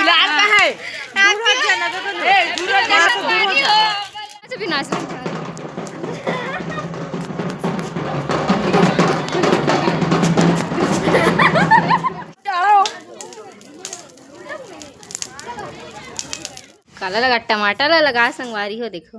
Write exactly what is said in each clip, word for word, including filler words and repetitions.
लाल का है। दूर हट जाना, देखो ना। ए, दूर हट जाना, दूर हट जाना। अच्छा, भी नाच रही है। काला लगा, टमाटर ला लगा, संगवारी हो, देखो।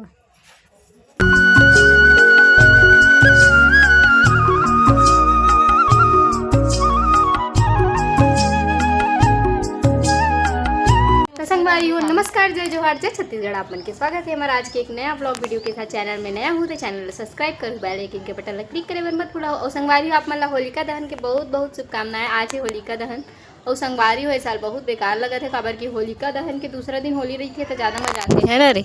तो संगवारी हो, नमस्कार, जय जोहार, जय छत्तीसगढ़। आप मन के स्वागत है हमारा आज के एक नया ब्लॉग वीडियो के साथ। चैनल में नया हूँ तो चैनल ला सब्सक्राइब करो, बेल आइकन के बटन ला क्लिक करे बर मत भूलव। और संगवारी हो, आप मन ला होलिका दहन के बहुत बहुत शुभकामनाएं। आज है होलिका दहन। और संगवारी हो, ए साल बहुत बेकार लगत है, काबर कि होलिका दहन के दूसरा दिन होली रही थे तो ज़्यादा मजा आते है ना रे।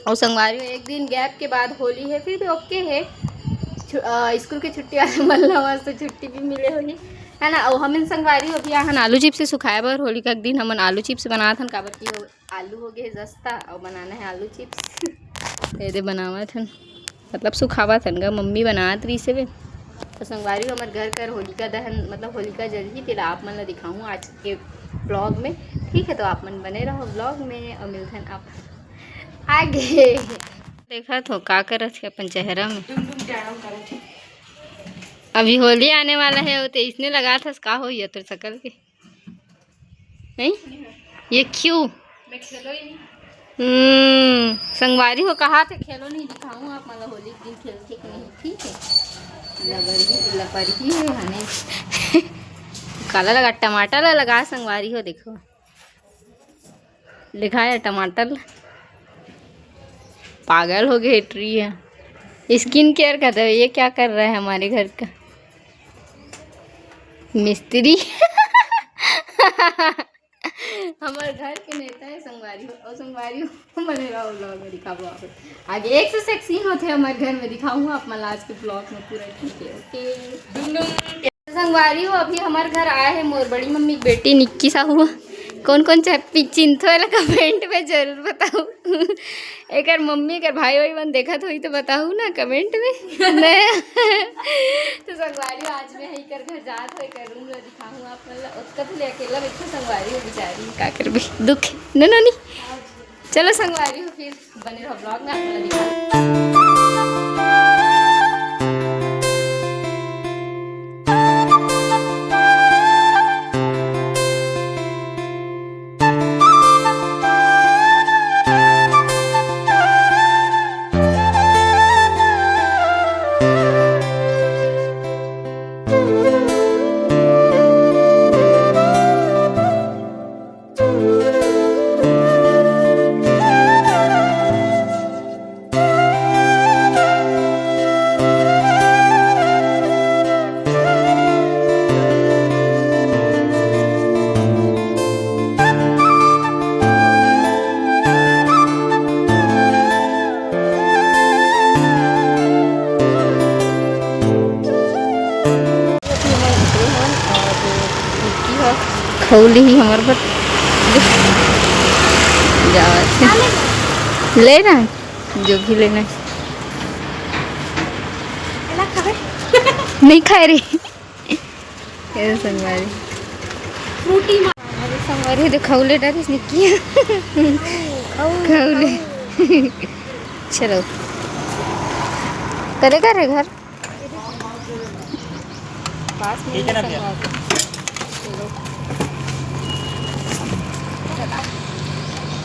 और संगवारी हो, एक दिन गैप के बाद होली है, फिर भी ओके है। छु-, अ, स्कूल के छुट्टी वाले मन ला मस्त छुट्टी भी मिले होही, है ना। और हमन संगवारी हो अभी आहन आलू चिप्स से सुखाए बर, होलिका के दिन हमन आलू चिप्स बनात हन, काबर कि हो आलू हो गए सस्ता और बनाना है आलू चिप्स। ये दे बनावत हन, मतलब सुखावत हन गा, मम्मी बनात रही से। तो संगवारी हो, हमर घर कर होलिका दहन, मतलब होलिका जलही, तेला आप मन ला दिखाऊँ आज के ब्लॉग में। ठीक है, तो आप मन बने रहो ब्लॉग में और मिलथन आप आगे। देखा तो का करत है अपन चेहरा में। अभी होली आने वाला है, वो तो इसने लगा था, का हो गया तेरे शकल के? नहीं, ये क्यों? मैं खेलो ही नहीं। हम्म, संगवारी हो कहा थे खेलो नहीं, दिखाऊँ आप मन ला होली के दिन खेलते कि नहीं, ठीक है? लबर ही, लबर ही है हने। काला लगा, टमाटर ला लगा संगवारी हो, देखो। लिखा है टमाटर। पागल हो गए ट्री है। स्किन केयर कर रहे हो, ये क्या कर रहा है हमारे घर का मिस्त्री? हमारे घर के नेता है संगवारी हो, और संगवारी हो मने रहो ब्लॉग में दिखाबो आप। आगे एक से एक सीन होते हैं हमारे घर में, दिखाऊंगा आप मन ला आज के ब्लॉग में पूरा, ठीक है? ओके। संगवारी हो, अभी हमारे घर आए हैं मोर बड़ी मम्मी की बेटी निक्की साहू। कौन कौन चा-, पि-, चिन्हथो एला कमेंट में जरूर बताओ। एकर मम्मी, एकर भाई, भाई मन देखत होई तो बताहू ना कमेंट में। नहीं। तो संगवारी हो, आज मैं एकर घर जात हो, एकर रूम ला दिखाहूँ आप मन ला। ओतका तो ले अकेला बैठे संगवारी हो बेचारी, का करबे, दुख है। न नोनी? चलो संगवारी हो, फिर बने रहो ब्लॉग में, आप मन ला दिखाहूँ। खौली ही हमर बर। जावत हे। ले ना, जो भी लेना है। नहीं खाए रे। ये संगवारी। फ्रूटी मा-, अरे संगवारी, दे खौले डारिस निक्की। खौले। चलो। करे का रे घर? पास में ठीक है ना भैया? संगवारी। चलो।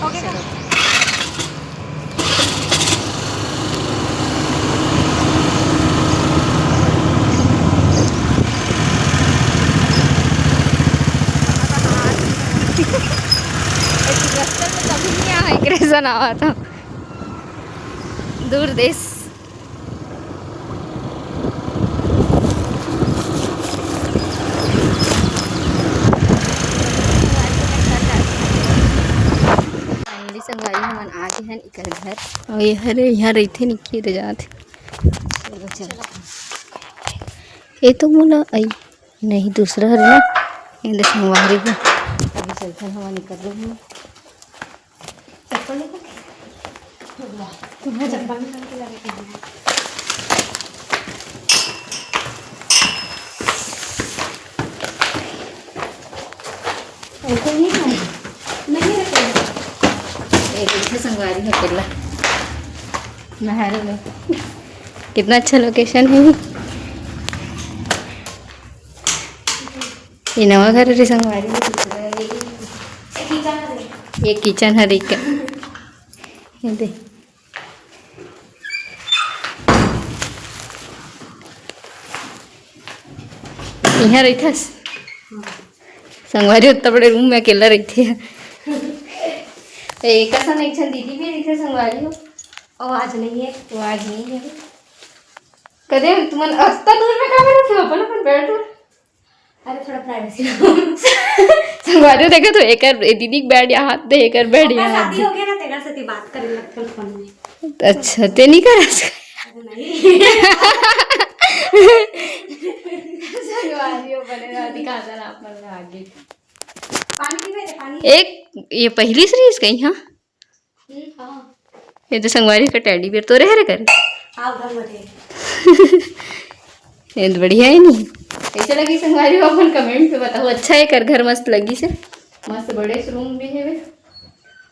हो गया? रास्ता में कभी नहीं आया, एक रेसन आवा था दूर देश। Finally संगवारी हमन आ गे हन एकर घर। अउ ये हरे इहाँ रहिथे निक्की दे जात हे। चलो, चलो। ये तो मोला आई नहीं, दूसरा हरे ना। ये दे संगवारी को। अभी चलथन हमन एकर रूम में। चप्पल लेके? तुम्हारा चप्पल निकाल के लगा के दिया। ऐसे नहीं है। ये देखो संगवारी हो केला। नहर में। कितना अच्छा लोकेशन है ये। ये नवा घर रे संगवारी हो। ये किचन हरे का। ये दे। इहाँ रहिथस? संगवारी, उतना बड़े रूम में अकेला रहिथे। ए, कसन एक झन दीदी भी रहिथे संगवारी हो। ओ, आज नहीं है। वो आज नहीं है। कदे तुमन अतना दूर में काबर रखे हो अपन, अपन बेड में? अरे, थोड़ा प्राइवेसी। संगवारी हो, देखो तो एकर, ए दीदी के बेड यहाँ दे, एकर बेड ओकर यहाँ शादी दे। हो गया ना, तेकर से बात करे लगथन फोन में। अच्छा, ते नहीं करस? नहीं। संगवारी हो, बने रहा, दिखा देना आप मन में आगे। पानी पीबे रे, पानी? एक, ये पहली सीरीज कहीं, हाँ? हम्म, हाँ। ये तो संगवारी का टेडी बेयर तो रह रे करे। हाँ, उधर मत है। ये तो बढ़िया है नहीं। कैसे लगी संगवारी हो, अपन कमेंट पे बताओ। अच्छा है कर घर, मस्त लगी से, मस्त बड़े से रूम भी है वे।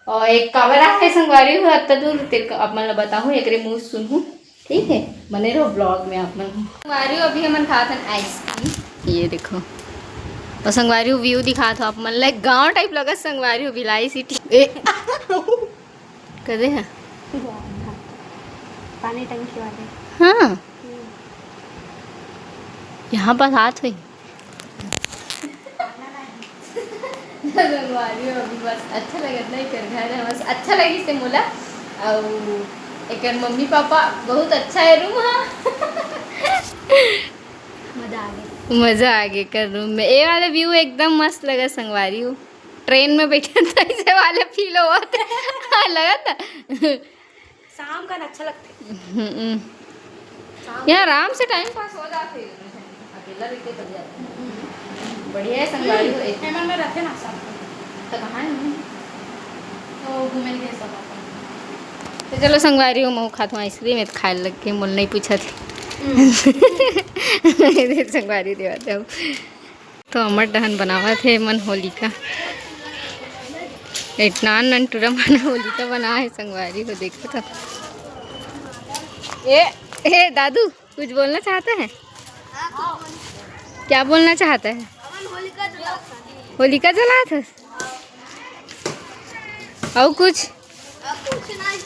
और एक कमरा है संगवारी हो, अत्ता दूर तेरे को आप मन ला बताहूँ, एकरे मुँह सुनहूँ, ठीक है? बने रहो ब्लॉग में आप मन। संगवारी हो, अभी हमन खात हन आइसक्रीम, ये देखो। और संगवारी हो, व्यू दिखात हो आप मन ला, गाँव टाइप लगत संगवारी हो, भिलाई सिटी। ए। कदे है? पानी टंकी वाले। हाँ। हम्म। यहाँ पास हाथ हुई। संगवारी हो, अभी बस अच्छा लगत ना, एकर घर है, बस अच्छा लगी से मोला। अउ एकर मम्मी पापा बहुत अच्छा है रूम, हाँ। मजा आ गया। मजा आ गया एकर रूम में। ए वाला व्यू एकदम मस्त लगा संगवारी हो। ट्रेन में बैठे तो ऐसे वाले फील होवत। हाँ, लगत। शाम का ना अच्छा लगता है। हम्म। शाम यहाँ आराम से टाइम पास हो जाते हैं। अकेला रहते तो जाते हैं। बढ़िया है संगवारी हो। हेमंत में रहते ना सब। तो कहाँ है? तो घूमे गए सब अपन। तो चलो संगवारी हो, महू खात हूँ आइसक्रीम, ये तो खाए लग के मोल नहीं पूछा थे। हम्म। संगवारी देवा थे। तो हमर डहन बनावत हे मन होलिका। इतना नन टूरा मन होलिका बना है संगवारी हो, देखो तो। ए, ए दादू, कुछ बोलना चाहता है? क्या बोलना चाहता है? होलिका जलात है। अउ कुछ? अउ कुछ नहीं।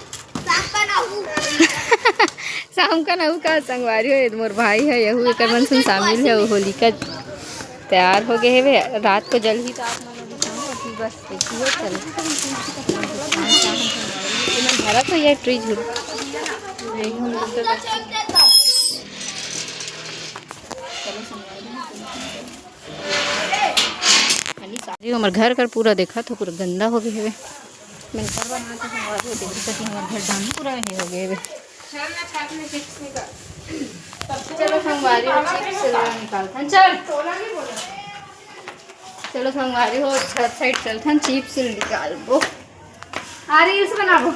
शाम का नहू। शाम का नहू का संगवारी हो, ये मोर भाई है, यहू एकर मन से शामिल है। वो होलिका तैयार हो गए हवे, रात को जल्दी तो आप मन लोग दिखाऊं, अभी बस देखिए, चल। ये मन भरा तो ये ट्री झूल। यही हम लोग का। चलो संगवारी। अरे, हमर घर कर पूरा देखा तो पूरा गंदा हो गए हवे। मैं घर बना के संगवारी हो, देखो तो हमर घर डांग पूरा ये हो गए हवे। चलो संगवारी हो, चिप्स से निकाल। हाँ, चल। चलो संगवारी हो, छत साइड चलथन, चिप्स निकालबो। आ, रील्स बनाबो।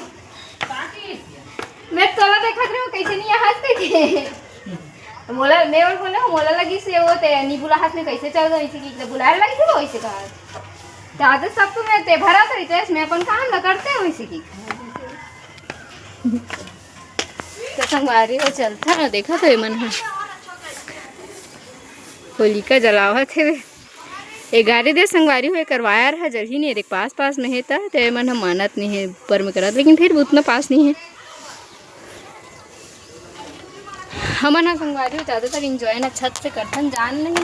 मैं तोला देखत रहो, कैसे नहीं हंसते थे। मोला, मैं और बोले, मोला लगी से वो ते नींबू ला हाथ में कैसे चल गई थी, कि बुलाए लगी थी वो, ऐसे कहा। तो आदत सब तो मैं ते भरा तो इतने मैं अपन काम ना करते हैं वैसे की। तो संगवारी हो चलता ना, देखा तो ये मन है। होलिका जलावत हे। ए गाड़ी दे संगवारी हो, एकर वायर ह जलही नहीं, देख पास पास में हे त, ते मन ह मानत नहीं हे, ऊपर में करत, लेकिन फिर भी उतना पास नहीं हे। हमन ह संगवारी हो ज्यादातर एंजॉय ना छत से करथन, जान नहीं।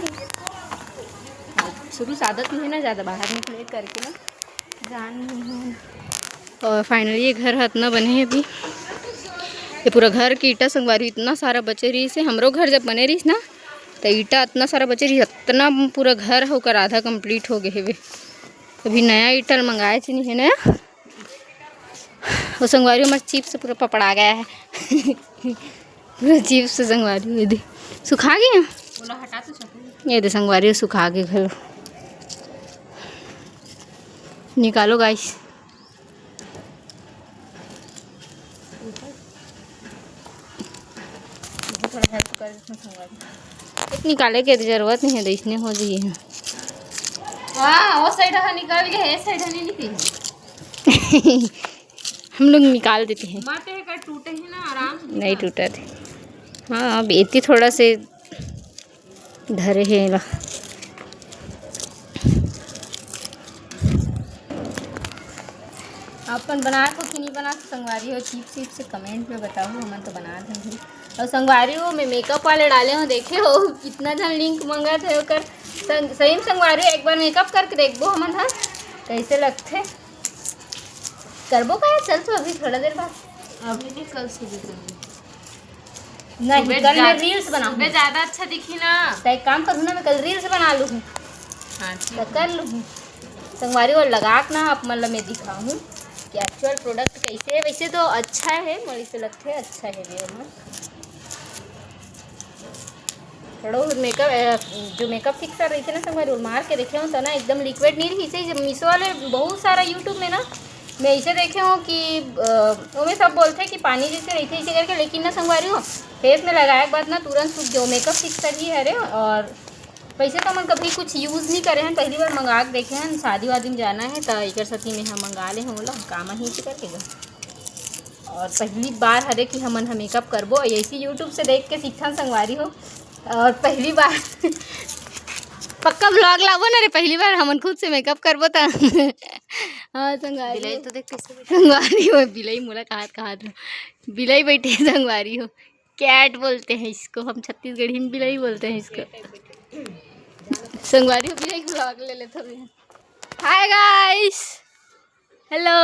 शुरू से आदत नहीं है ना ज्यादा बाहर निकले करके ना, जान नहीं है। और फाइनली ये घर ह इतना बने है अभी, ये पूरा घर के ईटा संगवारी इतना सारा बचे रहिस हे। हमरो घर जब बने रहिस ना, त ईटा इतना सारा बचे रहिस, इतना पूरा घर ह ओकर आधा कंप्लीट हो गए हवे। अभी नया ईटा ल मंगाए च नहीं है नया। वो संगवारी, हमारे चिप्स पूरा पपड़ा गया है। पूरा चिप्स संगवारी, ये दे सुखा गया। ये दे संगवारी, सुखा के घलो निकालो गाइस। निकाले के तो जरूरत नहीं है, तो इसने हो जाइए। वाह, वो साइड ह निकल गए, ये साइड ह नहीं निकली। हम लोग निकाल देते हैं। माते का टूटे ही ना आराम से। नहीं टूटा थे। हाँ, अब इतनी थोड़ा से धरे हे एला। अपन बनाए हो कि नहीं बना, संगवारी हो, चिप्स चिप्स से कमेंट में बताओ, हमन तो बना देंगे। और संगवारी हो, मैं मेकअप वाले डाले हो, देखे हो कितना झन लिंक मंगत है ओकर। संग-, सही में संगवारी हो, एक बार मेकअप करके देखबो हमन, हाँ, कैसे लगथे। करबो का? चल तो अभी थोड़ा देर बाद। अभी नहीं, कल सुबह करबो। नहीं, सुबह कल मैं ज्यादा, रील्स बनाऊँ। सुबह ज्यादा अच्छा दिखी ना। तो एक काम करूँ ना, मैं कल रील्स बना लूँ। हाँ, ठीक तो है। कर लूँ। संगवारी हो, लगा के ना आप मन ला मैं दिखाऊँ कि एक्चुअल प्रोडक्ट कैसे है। वैसे तो अच्छा है, मोला से लगथे अच्छा है ये ना। थोड़ा मेकअप, अ, जो मेकअप फिक्सर रहिथे ना संगवारी, वो मार के देखे हो तो ना एकदम लिक्विड नहीं रही। जब मीशो वाले बहुत सारा YouTube में ना मैं ऐसे देखे हो कि, अ, ओमे सब बोलथे कि पानी जैसे रहिथे ऐसे करके, लेकिन ना संगवारी हो, फेस में लगाए के बाद ना तुरंत सूख गयो। मेकअप फिक्सर ही हरे। और वैसे तो हमन कभी कुछ यूज़ नहीं करे हन, पहली बार मंगा के देखे हन, शादी वादी में जाना है तो एकर सेती में हम मंगा ले हन ओला, काम ही करके। और पहली बार हरे कि हमन ह मेकअप करबो, ऐसी YouTube से देख के सीखथन संगवारी हो। और पहली बार पक्का व्लॉग लाबो ना रे, पहली बार हमन खुद से मेकअप करबो त। हाँ संगवारी बिलाई हो। तो देख कैसे बैठे। संगवारी हो, बिलाई मोला कहात कहात हो। बिलाई बैठे संगवारी हो, कैट बोलते हैं इसको, हम छत्तीसगढ़ी में बिलाई बोलते हैं इसको। संगवारी हो, बिलाई व्लॉग ले लेते हैं। Hi guys, hello,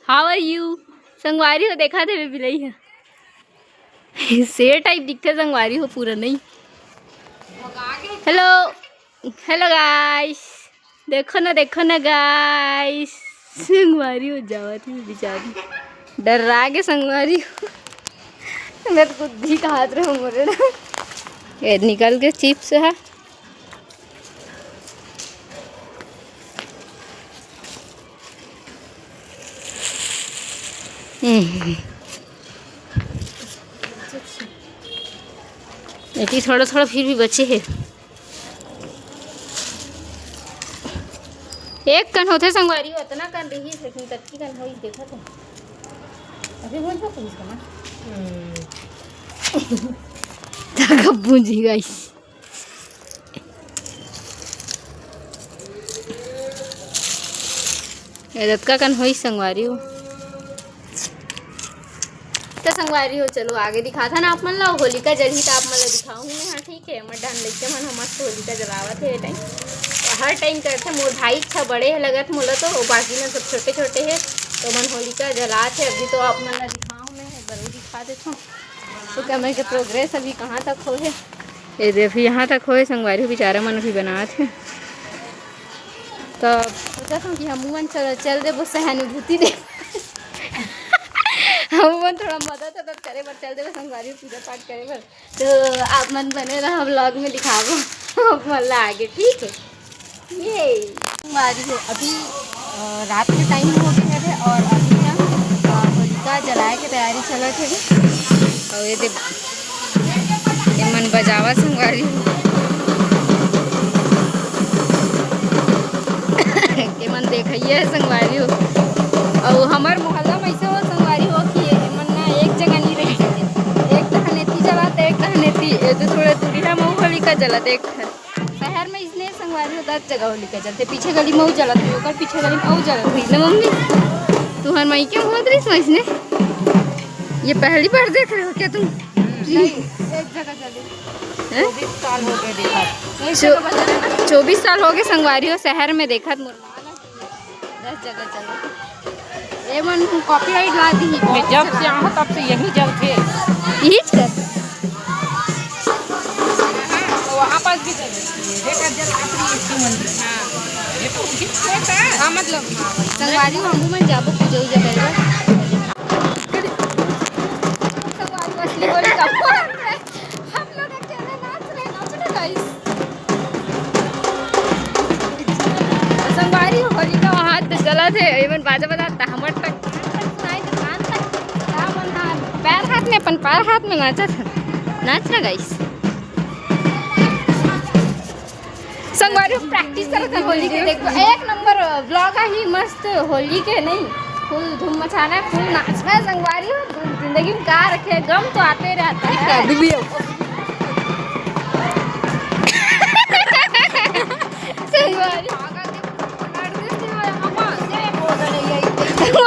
how are you? संगवारी हो, देखा थे बिलई ह, शेर टाइप दिखथे संगवारी हो, पूरा नहीं। हेलो, हेलो गाइस, देखो ना, देखो ना गाइस, संगवारी हो जावत है बेचारी, डर्रा गे संगवारी हो। मैं तो खुद भी खात रहूँ मोरे ना। ये निकल के चिप्स है। हम्म। एती थोड़ा थोड़ा फिर भी बचे हे। एक कन होथे संगवारी, अतना कन रही, लेकिन कतकी कन होई देखा तो। अभी भूंज को पूछ ना। हम्म। तक भूंजी गाइस। ए, जतका कन होइस संगवारी हो। त संगवारी हो, चलो आगे दिखाथन आप मन ला। होलिका जलही त आप मन ला दिखाहूँ मैं। हाँ, ठीक है, हमर डाहन लइका मन ह मस्त होलिका जलावत हे ए टाइम। हर टाइम करथे, मोर भाई अच्छा बड़े हे लगत मोला तो, बाकी मन सब छोटे छोटे हे, तो मन होलिका जलात हे। अभी तो आप मन ला दिखाहूँ मैं, एक बार वो दिखा देथों। तो कैमरे के प्रोग्रेस अभी कहाँ तक होहे? ये दे, अभी यहाँ तक होए संगवारी हो, बेचारा मन अभी बनात हे। तो सोचत हूँ कि हमू मन चल, चल देबो सहानुभूति दे। हमू मन थोड़ा मदद उदद करे बर चल देबो संगवारी हो, पूजा पाठ करे बर। तो आप मन बने रहो, व्लॉग में दिखाबो आप मन ला आगे, ठीक है? ये संगवारी हो, अभी, अ, रात के टाइम हो गया है और अभी ना, अ, होलिका जलाए के तैयारी चलत है। और ये दे, ये मन बजावा संगवारी हो। ये मन देखइया है संगवारी हो। और हमर मोहल्ला में ऐसे हो संगवारी हो कि ये मन ना एक जगह नहीं रही सकते। एक तहन एती जलात, एक तहन एती, ये तो थोड़ा दूरी है, मऊ होलिका जलात एक ठन। शहर में इसने संगवारी हो, दस जगह होलिका जलथे। पीछे गली में अउ जलत रही, ओकर पीछे गली में अउ जलत रही ना मम्मी। तुहर मायके में होत रहिस वइसने? ये पहली बार देख रहे हो क्या तुम? नहीं, एक जगह जली। हैं? चौबीस साल हो गए देखा। चौ-, चौबीस साल हो गए संगवारी हो शहर में देखत मोर। दस जगह चलो। ए मन कॉपीराइट ला दी। मैं जब से आऊँ तब से यही जलथे। यही कर। वहाँ पास भी जलथे। देखा जल आखिरी इसकी मंदिर। हाँ। ये तो उचित सोच है। हाँ, मतलब, हाँ, संगवारी हो, हमू मन जाबो पूजा उजा करे बर। संगवारी असली बोली का। हम लोग अकेले नाच रहे, नाच रहे guys। संगवारी हो, होलिका वहाँ तो जलत हे, एमन बाजा बजात, हमर तक, कान तक सुनाई दे, कान तक। का मन हाथ, पैर हाथ में, अपन पैर हाथ में नाचत हे। नाच ना guys। संगवारी हो, practice करत हे होली के, देखो, एक नंबर vlog आही मस्त होली के, नहीं? फुल धूम मचाना है, फुल नाचना है संगवारी हो। जिंदगी में का रखे, गम तो आते रहता है। अभी भी हो। संगवारी।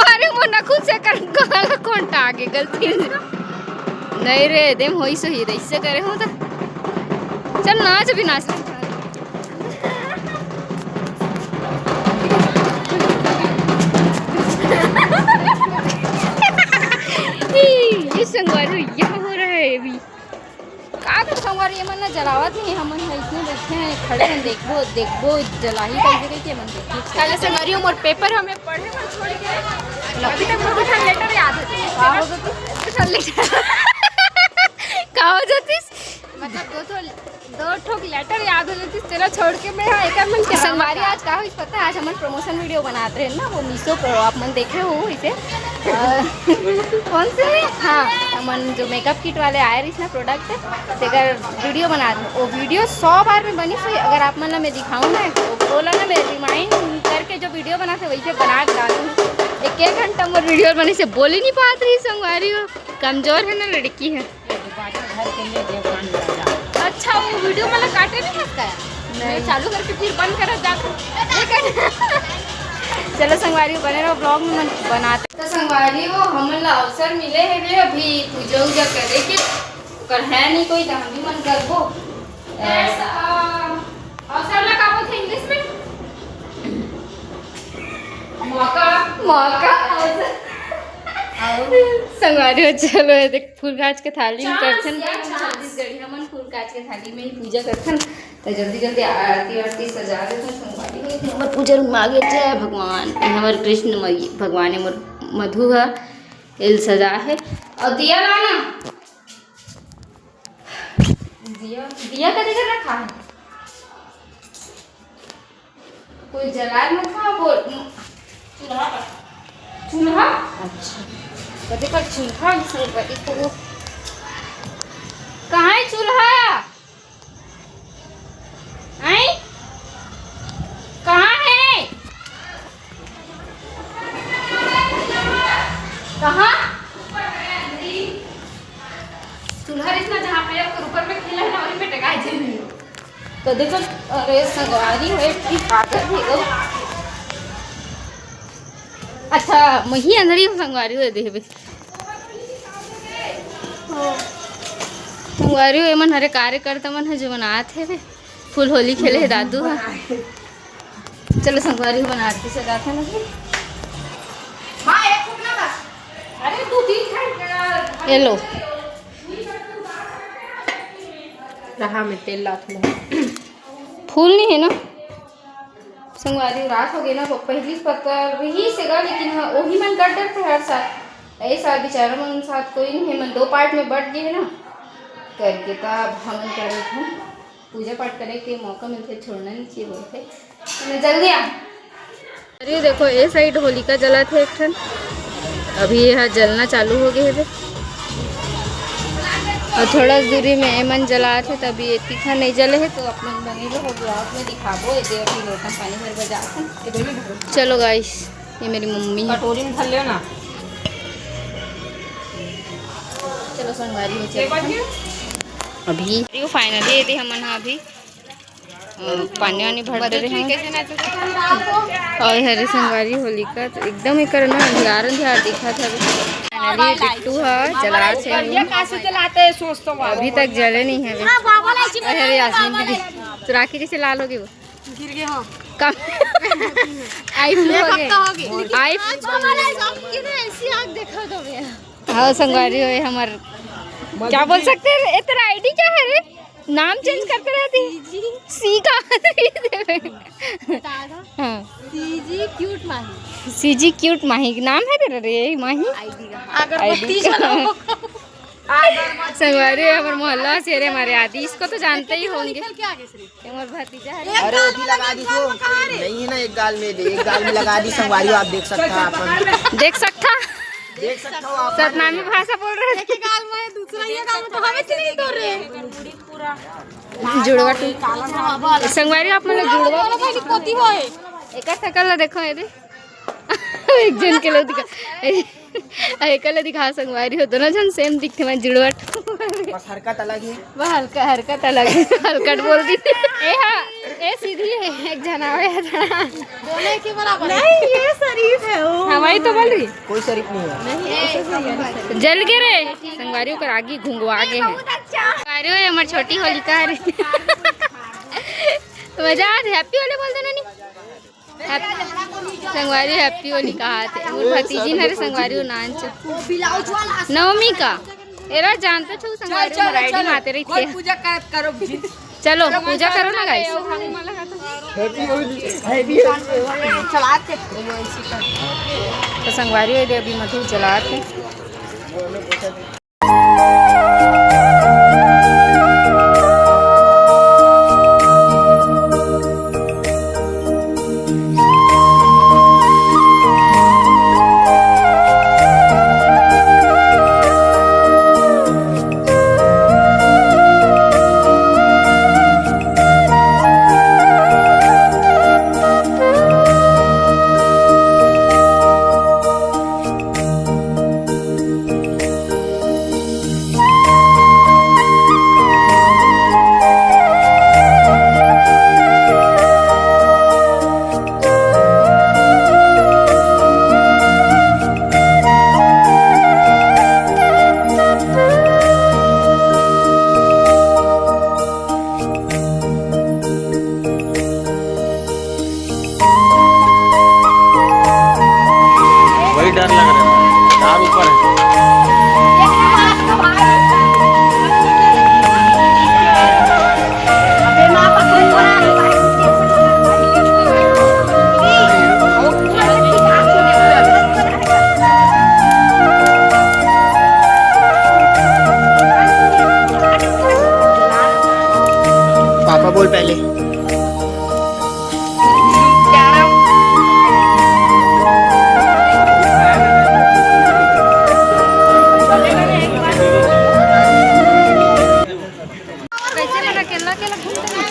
अरे वो नखुन से कर, कौन आगे गलती से। नहीं रे, देम होई सही रे, इससे करे हो तो। चल नाच भी नाच। ये संगवारी, यहाँ हो रहा है अभी। का कर संगवारी, ये मन ना जलावत नहीं, हमन ह इसने बैठे हैं, खड़े हैं, देखबो, देखबो, जलाही कैसे, कैसे मन देखबो। काले संगवारी, मोर पेपर हमें पढ़े बर छोड़ के, अभी तक मोर कुछ लेटर याद है। का हो गया? कुछ लेटर। का हो जातिस? मतलब दो ठो, दो ठोक लेटर याद हो जातिस, तेला छोड़ के मैं, हाँ, एक मन के संगवारी। आज का होइस पता है, आज हमन प्रमोशन वीडियो बनात रहे ना, वो मीशो पर आप मन देखे हो इसे। अ, कौन से? हाँ, हमन जो मेकअप किट वाले आए रहिस ना प्रोडक्ट, तेकर वीडियो बनात रहे। वो वीडियो सौ बार में बनिस होही, अगर आप मन ला मैं दिखाऊँ ना, तो बोला ना, मैं रिमाइंड करके जो वीडियो बनाथे वैसे बना के डालूँ। एक एक घंटा मोर वीडियो बने से बोल ही नहीं पात रही संगवारी हो, कमजोर है ना लड़की है। अच्छा, वो वीडियो मतलब काटे नहीं है इसका? नहीं। मैं चालू करके फिर बंद कर जाता। चलो संगवारी बने रहो, ब्लॉग में मन बनाते। तो संगवारी हो, हमन ला अवसर मिले है रे अभी पूजा उजा करे के, पर है नहीं कोई, तो हम भी मन करबो। ऐसा, अवसर ला का बोलथे इंग्लिश में? मौका। मौका, अवसर। संगवारी हो, चलो ये देख फूल कांच के थाली में करथन। छत्तीसगढ़िया मन फूल कांच के थाली में ही पूजा करथन। तो जल्दी जल्दी आरती वारती सजा देथन संगवारी हो। हमर पूजा रूम आ गए। जय भगवान, ये हमर कृष्ण मई-, भगवान है, मोर मधु है, एल सजा है। और दिया लाना, दिया, दिया कदे कर रखा है? कोई जलाए मत खा, वो चूल्हा पर। चूल्हा? अच्छा। कदे कर चूल्हा, संगवारी हो। कहाँ है चूल्हा? आई? कहाँ है? कहाँ? चूल्हा रिहिस ना जहाँ पे, ओकर ऊपर में खेला है ना, वहीं पे टंगाए दे। तो देखो, अरे संगवारी हो, एक की आदत है वो। अच्छा, मही अंदर ही संगवारी हो देबे। संगवारी हो, एमन हरे कार्यकर्ता मन है जो बनात है बे। फुल होली खेले है दादू हा। चलो संगवारी हो, बना आरती सजात है ना। हाँ, एक फूकना बस। अरे, तू तीन खाए। ये लो। रहा में तेल लात में। फूल नहीं है ना? संगवारी रात हो गई ना, तो पहली पत्ता रही सेगा, लेकिन हाँ, वही मन कर डरते हर साल। ऐसा बेचारा मन साथ कोई नहीं है, मन दो पार्ट में बट गए है ना, करके तब हमन करे थे। पूजा पाठ करे के मौका मिलथे, छोड़ना नहीं चाहिए बोलथे। तो मैं जल्दी आ। अरे देखो, ए साइड होलिका जलत हे एक ठन, अभी ये ह जलना चालू हो गए हे। और थोड़ा दूरी में एमन जलात हे, तभी ये तीखा नहीं जले हे, तो अपन बने रहो, ब्लॉग में दिखाबो। ये दे अभी लोटा पानी भर बजा। चलो गाइस, ये मेरी मम्मी है। कटोरी में भर लियो ना। चलो संगवारी हो, चलो। अभी फाइनली ये दे हमन हा अभी अ, पानी वानी भर दे रहे हैं। और हरे संगवारी होलिका तो एकदम ही करना अंधियार अंधियार दिखा था। फाइनली बिट्टू हा जला से ये कैसे जलाते हैं, सोच तो अभी तक जले नहीं है अभी। और हरे यास्मीन दीदी, तो राखी कैसे लाल होगी वो? गिर गए हो। कम। आई फ्लू हो गए। आई आज हमारा सब की ना ऐसी आग देखा दो भैया। हाँ संगवारी हो हमर, क्या बोल सकते हैं, ए, तेरा आईडी क्या है रे? नाम चेंज करते रहती। सीजी। सी का? हाँ। सीजी क्यूट माही। सीजी क्यूट माही नाम है तेरा रे, माही? आईडी का। अगरबत्ती आईडी का। जलाओ। संगवारी हो, हमारे मोहल्ला से रे हमारे आदि, इसको तो जानते ही होंगे। निकल के आगे से। ये मोर भतीजा है। अरे ओती लगा दी तो। नहीं है ना, एक गाल में दे, एक गाल में लगा दी संगवारी हो, आप देख सकता है अपन। देख सकता। देख सकता हो आप। सतनामी भाषा बोल रहे हैं। एक गाल में, दूसरा ये गाल में तो हमें नहीं तो रे। जुड़वा टू। संगवारी हो, आप मन जुड़वा वाला भाई पोती होए। एकर शकल ला देखो, ये दे। एक झन के ला दिखा, ए, एकर ला दिखा संगवारी हो, दोनों झन same दिखथे, मैं जुड़वट। बस हरकत अलग हे। वह हल्का, हरकत अलग हे, हलकट बोल दी। ए हाँ, ए सीधी हे, एक झन आवे हे। दोनों एक ही बराबर हे। नहीं, ये शरीफ है, ओ। हाँ, वही तो बोल रही। कोई शरीफ नहीं है। जल के रे, संगवारी ओकर आगी घुंघवा गे हे। संगवारी हो, ये हमर छोटी होलिका रे। मजा आ, happy होली बोल देना नी। Happy, संगवारी happy होली कहा थे। मोर भतीजी नरे संगवारी हो नान च। नवमी का। एरा जानता छो संगवारी हो, मोर ID में आते रही थे। पूजा करत करो जी। चलो, पूजा करो ना guys। Happy Holi, happy Holi. चलाते। तो संगवारी हो, अभी मधु जलाते। वही डर लग रहा है, तार ऊपर है। पापा बोल पहले। कैसे लगा? अकेला अकेला घूमते हैं।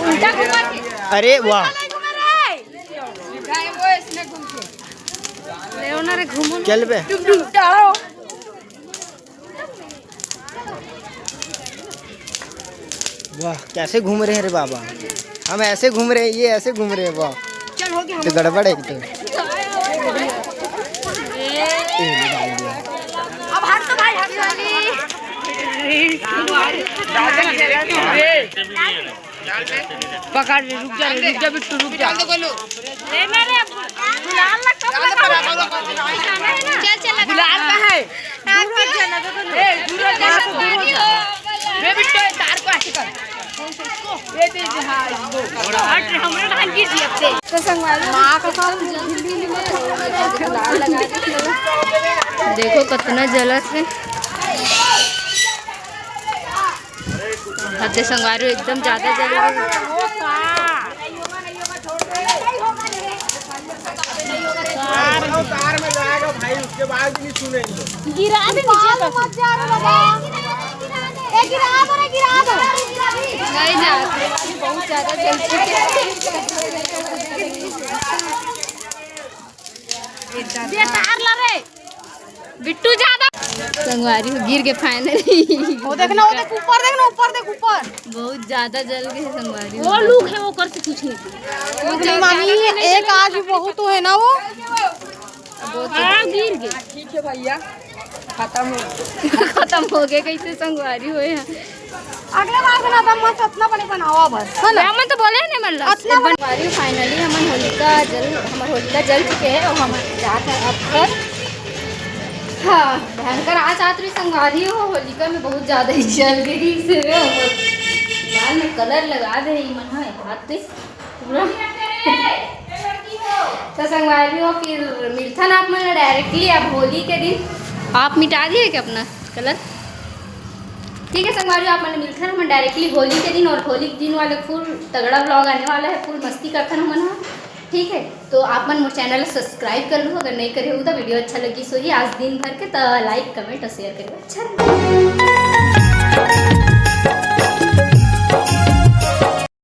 उल्टा घुमा के। अरे वाह। ले ना रे, घूमो ना। चल बे। वाह, कैसे घूम रहे हैं रे बाबा, हम ऐसे घूम रहे हैं, ये ऐसे घूम रहे हैं, वाह। चल, हो गया, तो गड़बड़ है एक तो। ए, निकाल दिया। अब हट तो भाई, हट तो। पकड़ ले, रुक जा रे, रुक जा बिट्टू, रुक जा। ले ना रे, गुलाल लग तो चल, चल, लगा। गुलाल का है? ए, दूर हो जा, दूर हो जा। ए, बिट्टू, ए, तार को ऐसे कर। ये दे, हाँ, इसको। हट, हमरे ढंग की जियत से। तो संगवारी, माँ कसम। देखो कितना जलत है। हद है संगवारी, एकदम ज्यादा जल रही है। कार में जाएगा भाई, उसके बाद भी नहीं सुनेंगे। गिरा दे नीचे तक। मत जा रे बाबा। ए, गिरा दो रे, गिरा दो। नहीं जाते, बहुत ज्यादा जल चुके हैं। बेकार ला रे। बिट्टू ज्यादा। संगवारी हो, गिर के finally। वो देख ना, वो देख, ऊपर देख ना, ऊपर देख, ऊपर। बहुत ज्यादा जल गए संगवारी हो। वो लुक है, वो कर से कुछ नहीं। बहुत ज्यादा मामी, जल गए। एक आज भी बहुत है ना वो। बहुत हाँ, गिर गए। ठीक है भैया, खत्म हो गया। खत्म हो गए, कैसे संगवारी हो यहाँ। अगले बार बनाता मस्त, अतना बने बनावा बस, है ना? हमन तो बोले नहीं, मतलब। अतना बन- संगवारी, finally हमन होलिका जल, हमर होलिका जल चुके हैं और हम जात हैं अब घर। हाँ, भयंकर आज रात री संगवारी हो, होलिका में बहुत ज्यादा ही जल गई से हमर बाल में colour लगा दे रही मन है, बात दे। तो संगवारी हो, फिर मिलथन आप मन directly अब होली के दिन। आप मिटा दिए क्या अपना colour? ठीक है संगवारी हो, आप मन मिलथन हम directly होली के दिन, और होली के दिन वाले full तगड़ा vlog आने वाला है, full मस्ती करथन हमन ह। ठीक है, तो आप मन मोर channel subscribe कर लो अगर नहीं करे हो तो। Video अच्छा लगी सो ही आज दिन भर के, तो like, comment और share करो। अच्छा लगे।